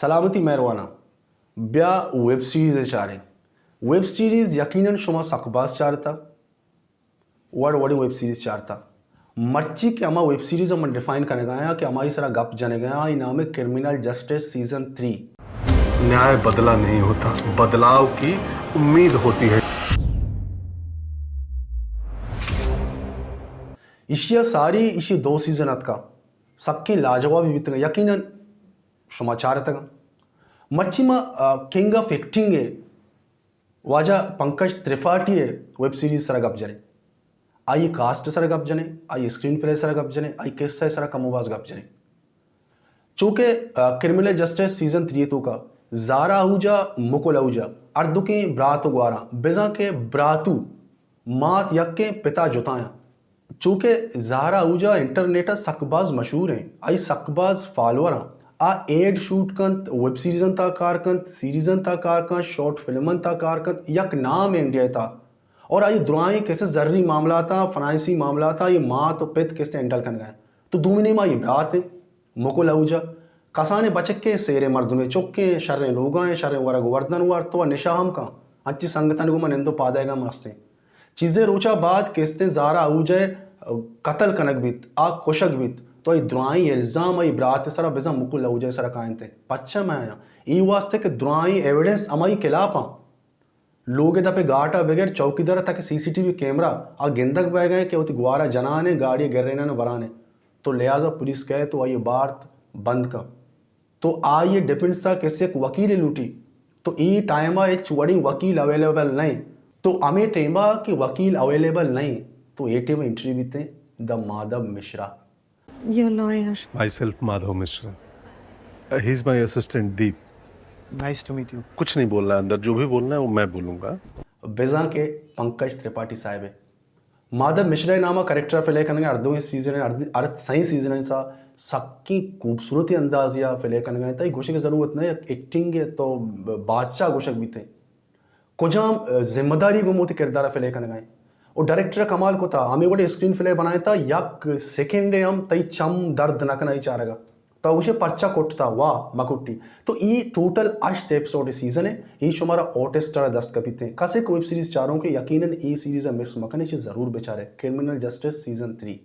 سلامتی مہرواناں، بیا ویب سیریز ء چاریں۔ ویب سیریز یقیناً شما سک باز چارتا، وڑ وڑیں ویب سیریز چارتا۔ مرچی کہ ہما ویب سیریز ء من ڈیفائن کنگایاں کہ ہمائی سرا گپ جنگایاں، آئی نام کرمنل جسٹس سیزن تھری۔ न्याय बदला नहीं होता, बदलाव की उम्मीद होती है। ایشی ء ساری ایشی دو سیزن اتکا، سکیں لاجوابی بیتگ، یقیناً شما چارتگ۔ مرچی ما، آ، کنگ آف ایکٹنگ ء واجہ پنکج ترپاٹی ء ویب سیریز سرا گپ جنیں، آئی کاسٹ سرا گپ جنیں، آئی اسکرین پلے سرا گپ جنیں، آئی قصہ سرا کم و باز گپ جنیں۔ چونکہ، آ، کرمنل جسٹس سیزن تھری توکا زہرا آہوجا، مکل آہوجا، ہردوکیں برات و گواراں، بزاں کہ براتو مات یکیں پتا جتایاں۔ چونکہ زہرا آہوجا انٹرنیٹ ء سک باز مشہور ہیں، آئی سک باز فالوور ہیں۔ آ ایڈ شوٹ کنت، ویب سیریزاں تا کار کنت، سیریزاں تا کار کنت، شارٹ فلماں تا کار کنت، یک نام انڈیا تا۔ اور آئی درائیں کسے زرنی معاملاتاں، فنانسی معاملاتاں، آئی مات و پت کسے ہینڈل کنگا ہیں۔ تو دومی نیما آئی برات ہیں، مکل آہوجا۔ کسانیں بچکیں سیریں مردمے، چکیں شریں لوگائیں، شریں ورگ و وردن وارت و نشہ ہم کن۔ انچی سنگتانی گوما نند و پادئیگا ہم ہستیں۔ چیزے روچا بعد کستیں زہرا آہوجا ء قتل کنگ بیت، آ کشگ بیت، تو آئی درائیں الزام آئی برات سرا بزاں مکل آہوجا سرا کاینت۔ پرچا مہ آیاں؟ اے واسطے کہ درائیں ایویڈنس ہمائی خلاف آں۔ لوگ ء دپ ء گاٹ ء بگر چوکیدار ء تک سی سی ٹی وی کیمرہ آ گندگ بئیگ ء کہ وتی گوار ء جنان ء گاڑی ء گرینان ء بران ء، تو لہذا پولیس کئیت و آئی ء بارت بند کن۔ تو آئی ء ڈیفنس ء کس یک وکیلے لوٹی، تو اے ٹائم ء ہچ وڑیں وکیل اویلیبل نہ انت، تو ہمے ٹائم ء کہ وکیل اویلیبل نہ انت، تو اے ٹائم ء انٹری بیتے دا مادھو Mishra. Your lawyer. Myself Madhav Mishra. Uh, he's my assistant Deep. Nice to meet you. कुछ नहीं बोलना है अंदर, जो भी बोलना है वो मैं बोलूंगा। بزاں کہ پنکج ترپاٹی صاحب ہے۔ مادھو مشرا نام ء کریکٹر ء پلے کنگ ء ہر دوئیں سیزن ء ہر، ہر سئیں سیزن ء سا سکیں خوبصورتی اندازی ء پلے کنگ ء انت۔ تئی گوشگ ء ضرورت نہ، یک ایکٹنگ ء تو بادشاہ گوشگ بیتے۔ کجام، ء، ذمہ داری گوں وتی کردار ء پلے کنگ ء انت۔ و ڈائریکٹر ء کمال کتا، ہمے وڑیں اسکرین پلے بنائینتا، یک سیکنڈے ہم تئی چم درد نہ کنائی چارگ ء۔ تو گوشے پرچا کٹتا، واہ، مہ کٹی۔ تو ای ٹوٹل ہشت ایپیسوڈ سیزن ہے، ای شمارا ہاٹ اسٹار ء دست کپیت ہیں۔ کسے کہ ویب سیریز چاروں کہ یقیناً ای سیریز ء مس مکنے، چہ ضرور بچارے، کرمنل جسٹس سیزن تھری۔